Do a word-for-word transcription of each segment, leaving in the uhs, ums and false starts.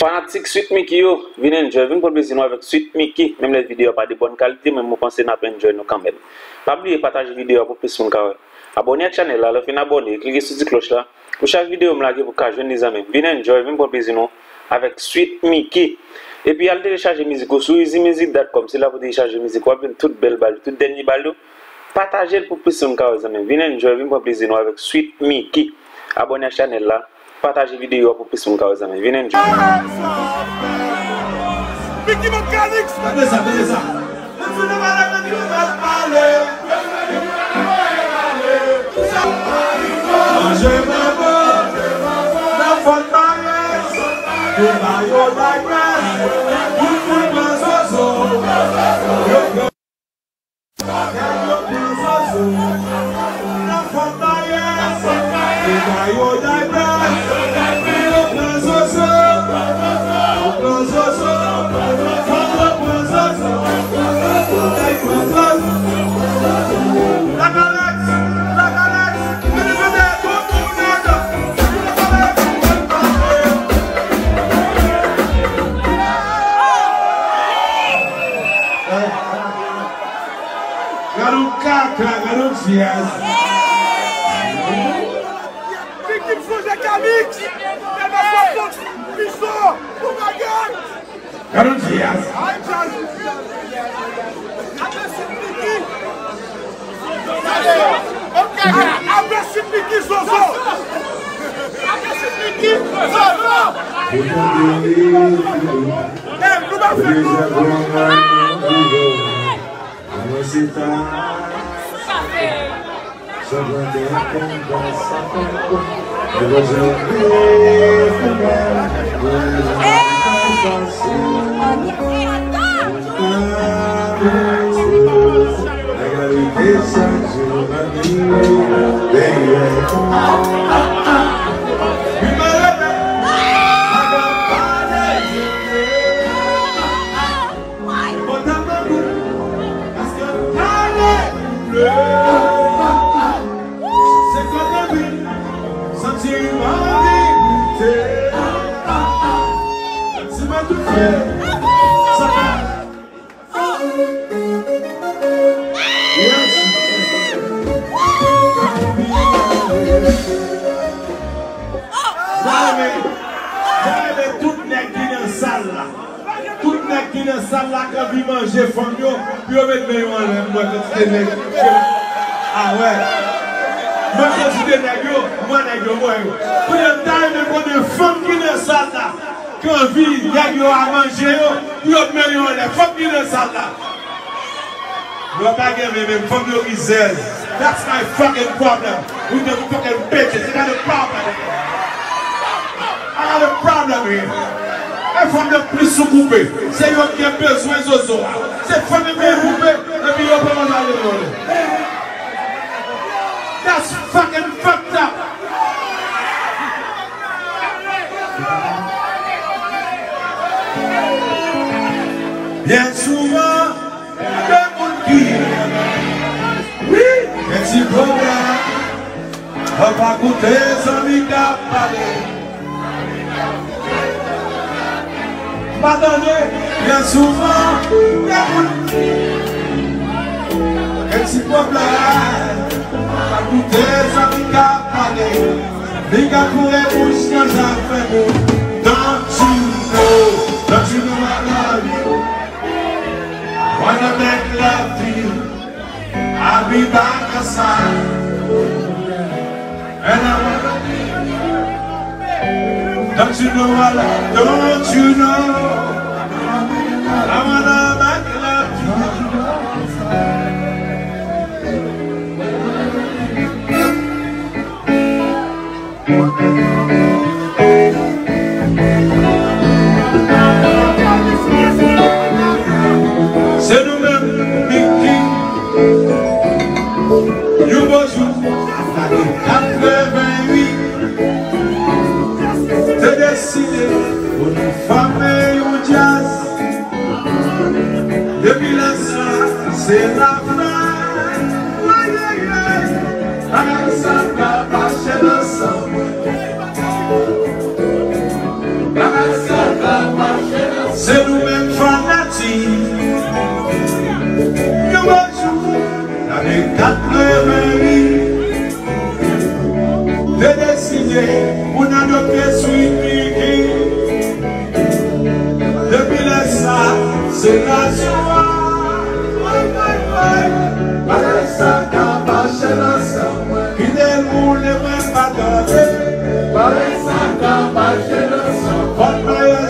Fanatik Sweet Micky yo, vin enjoy, vin pran plezi nou avèk Sweet Micky. Menm lè videyo a pa de bòn kalite, men mwen panse n ap enjoy nou kanmenm. Pa bliye pataje videyo a pou plis moun ka wè. Abòne ak chanèl la, lè w fin abòne, klike sou ti klòch la. Pou chak videyo m lage pou ka jwenn li zanmi m. Vin enjoy, vin pran plezi nou avèk Sweet Micky. Epi al telechaje mizik ou sou easy music dot com. Se la pou telechaje mizik ou, w ap jwenn tout bèl bal yo, tout dènye bal yo. Pataje l pou plis moun ka wè zanmi m. Vin enjoy, vin pran plezi nou avèk Sweet Micky. Abòne ak chanèl la, pataje videyo a pou plis moun ka wè zanmi m. Vin enjoy. Micky Mechanics. Tande sa, tande sa. Manje mango, nan fòn maryaj, yo ba yo diapers, tout moun pran zozo, yo pran, yo pran zozo, nan fòn maryaj, yo ba yo diapers, yo pran zozo, yo pran zozo, yo pran zozo. Gade yon kaka, gade yon fyèz. Micky m sonje Camix, Fèmen Sòfòks, Pison, Ouragan. Gade yon fyèz. Ay, jazz. Apre Sweet Micky. Apre Sweet Micky, Zozo. Apre Sweet Micky, Zozo. Ey, nou pa fè non. Kontan tankou paske pale koulè. Se kote vin santi m anvi goute. Si mwen touche, sa pa. Yes. Mwen renmen, mwen renmen tout nèg ki nan sal la. Tout nèg ki nan sal la k anvi manje fanm yo, pou yo met men yo anlè, m wè kantite nèg. A wè. M wè kantite nèg yo, m wè nèg yo, m wè yo. Kounye a m ta renmen konnen fanm ki nan sal la, k anvi nèg yo a manje yo, pou yo met men yo anlè. Fanm ki nan sal la. Yo pa gen men, men fanm yo rizèz. That's my fucking problem. With the fucking bitches. I got a problem. I got a problem here. E fanm yo plis sou koupe. Se yo ki gen bezwen zozo a. Se fanm yo peye koupe, epi yo pa manman yo. That's fucking fucked up. Byen souvan, de moun ki, wi, gen ti pwoblèm. An pa koute zanmi k ap pale. M pa tande, byen souvan, de moun ki, gen ti pwoblèm. An pa koute zanmi k ap pale. Li ka foure bouch nan zafè moun. Don't you know, don't you know I love you? Wanna make love to you. I'll be back outside. And I wanna be. Don't you know I love, don't you know? I wanna make love to you. Se nou menm, Micky. Yon bon jou, ane katrevenn uit, te deside pou nou fòme yon djaz. Depi lè sa, se lafèt. Ayayay. Bagay sa pa mache nan san mwen. Bagay sa pa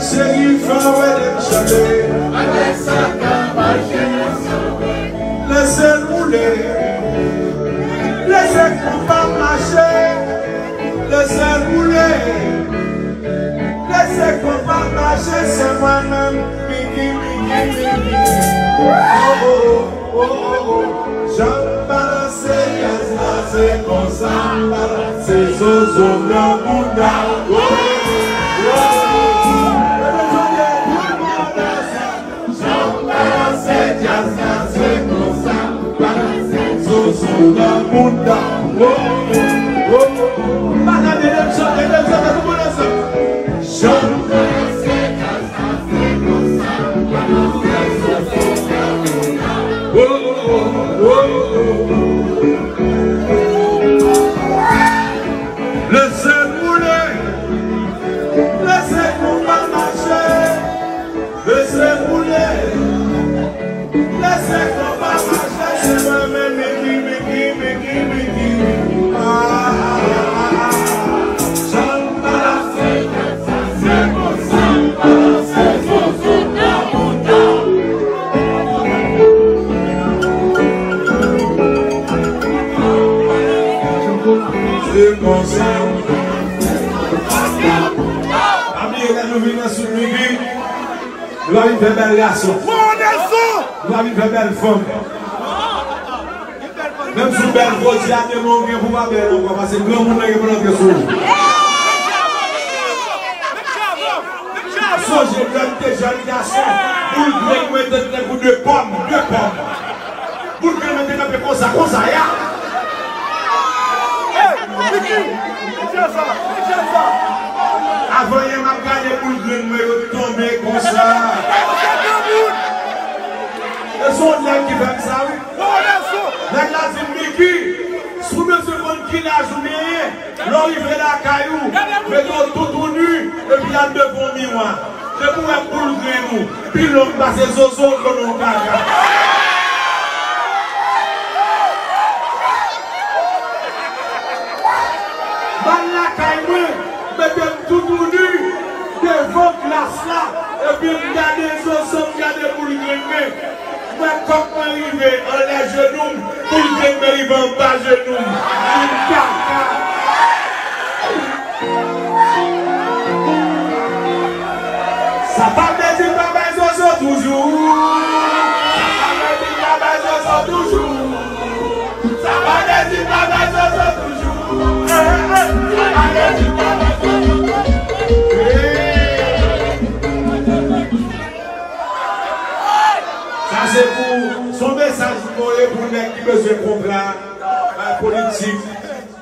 Cheri, fè w ede m chante. Lese l boule. Lese konpa mache. Lese l boule. Lese konpa mache, se mwen menm, Miki, Miki, Miki. Oh, oh, oh, oh, oh, oh. Jan m balanse djaz la, se konsa m balanse zozo nan bounda. Oh, oh, oh, oh. Jan m balanse djaz la, se konsa m balanse zozo nan bounda. Oh, oh, oh, oh. Pa tande, lè m chante, lè m chante, tout moun ansanm. Jan m balanse djaz la, se konsa m balanse zozo nan bounda. Oh, oh, oh, oh, oh. Lese l boule, lese konpa mache, lese l boule, lese konpa mache, se mwen menm, Miki, Miki, Miki, Miki. Ah, ah, ah, ah, ah. Jan m balanse, se konsa m balanse zozo nan bounda. Se konsa. Pa bliye, lè nou vin nan Sweet Miki, nou pa vin fè bèl gason. Nou pa vin fè bèl fanm. Menm si w bèl jodi a, demen w gen pou w pa bèl ankò, paske granmoun nan gen pou l antre sou ou. Sonje, lè m te jèn gason, boul grenn mwen te tankou de pòm, de pòm. Boul grenn mwen te kanpe konsa, konsa, ya. Avan yè, m ap gade boul grenn mwen yo tonbe konsa. E se yon nèg ki fè m sa, wi. Nèg la di m, Miki, si w bezwen konn ki laj ou genyen, lè w rive lakay ou, mete w toutouni, epi al devan yon miwa. Depi w wè boul grenn ou pi long pase zozo, konnen w gaga. M al lakay mwen, mete m toutouni devan glas la, epi m gade zozo, m gade boul grenn mwen. M wè kòk mwen rive anlè jenou m, boul grenn mwen rive anba jenou m. M di kaka. Sa pa vle di m pa bay zozo toujou. Sa pa vle di m pa bay zozo toujou. Sa pa vle di m pa bay zozo toujou. Eh, eh, eh. Sa pa vle di m pa bay zozo toujou. Eh. Sa se pou, se yon mesaj m voye pou nèg ki bezwen kontra, eh, politik.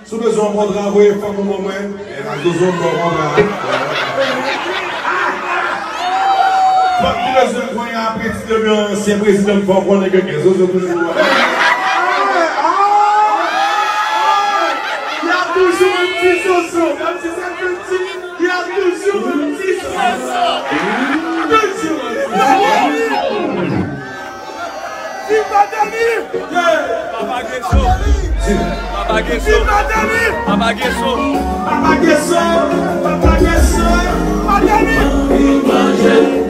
Si w bezwen yon kontra, voye fanm ou ban mwen. E la, zozo m ba w kontra. Fanm ki bezwen konyen apre ti demen ansyen prezidan, fò w konnen ke gen zozo toujou. Y a toujou yon ti zozo, menm si se piti. Y a toujou yon ti zozo. Toujou yon ti zozo. Viva Dany! Papa Genso! Papa Genso! Viva Dany! Papa Genso! Papa Genso! Papa Genso! Viva Dany!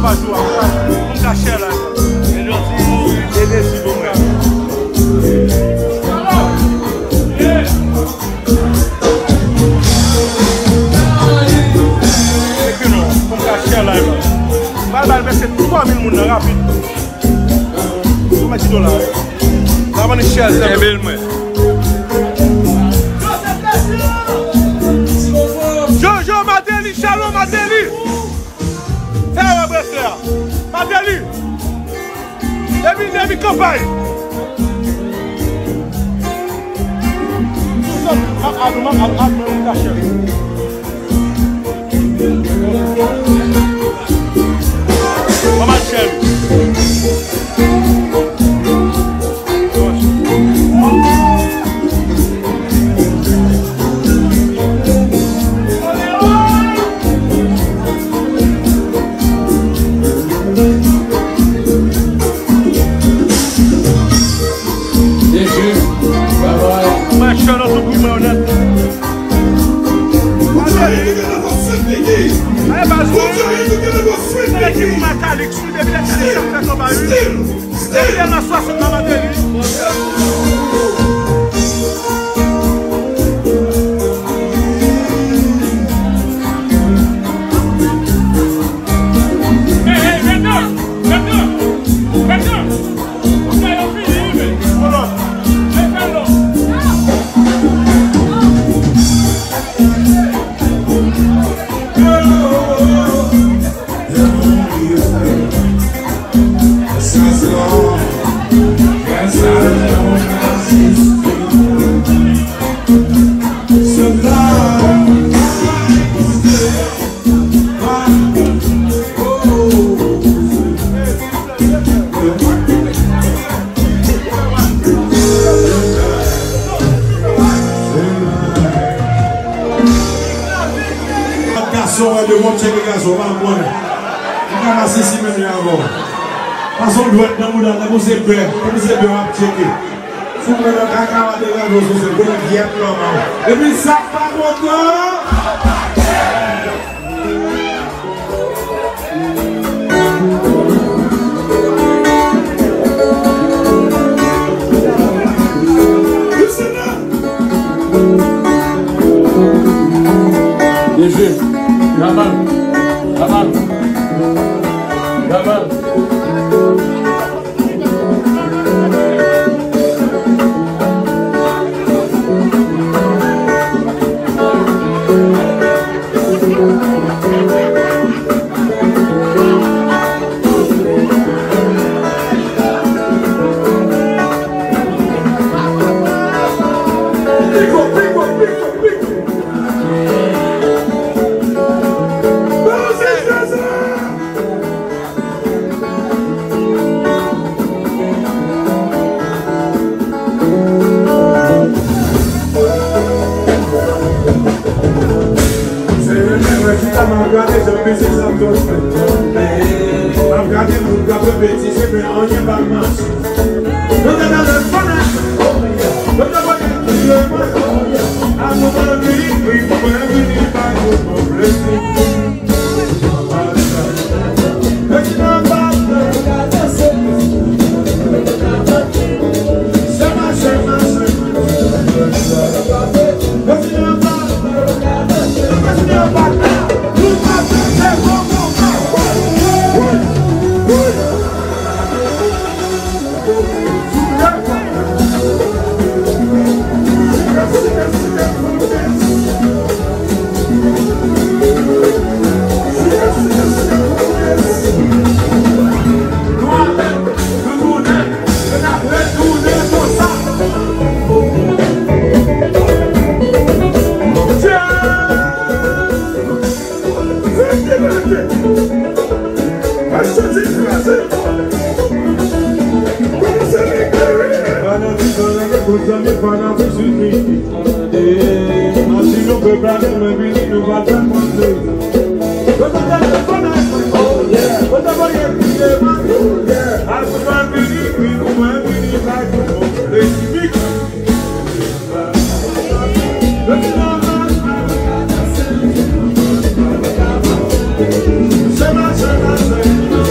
Jou a, pou m ka share live la. Enèji pou mwen. Ekri non, pou m ka share live la. M pral ba l prèske twa mil moun nan rapid. Konbyen ti dola? N a vann share, se bèl mwen. Jojo Martelly, Shalom Martelly. Fè wè brefè a. Martelly. Depi, depi kanpay. Sou zòt, ap, ap, ap, ap, ap, kache. Mama Chen. Mwen chè nan sou kou mwen onèt. Aye, baz mwen. Ekip Matalik sou depi lè tèlè sa fè konba wi. Depi lè nan swasant nan Matalik. Gason wè devan w tcheke gason, pa konnen. Ou ka pase si menm jan avè w. Pase yon dwèt nan bouda, tankou se bè, tankou se bè w ap tcheke. Si w pran nan kaka, w ap degaje w sou sèn, konnen vyèt nòmal. Epi sa k pa kontan. D J, Gamal, Gamal, Gamal. Se renmen wè chita m ap gade jan mizik sa ap tonbe. M ap gade moun k ap repetise, men anyen pa mache. Yo te nan lè fò nan, yo te voye kriye mwen, a nou mwen vini, wi, mwen vini, bay nou bon plezi. Fanatik, fanatik, tout zanmi fanatik sou Twitch. Mwen di nou pèp la, demen vini, nou va fè kontre. Yo te telefone, oh yeah, yo te voye kriye mwen, oh yeah. Akout mwen vini, wi, mwen vini, bay tout moun plezi. Mik. Yo te nan mas, se mas, se mas, se mas.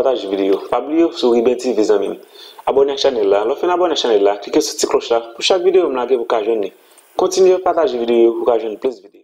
Pataje videyo. Pa bliye w sou Riben T V, zanmi m. Abòne ak chanèl la. Lè w fin abòne ak chanèl la, klike sou ti klòch la pou chak videyo m lage pou w ka jwenn li. Kontinye pataje videyo pou w ka jwenn plis videyo.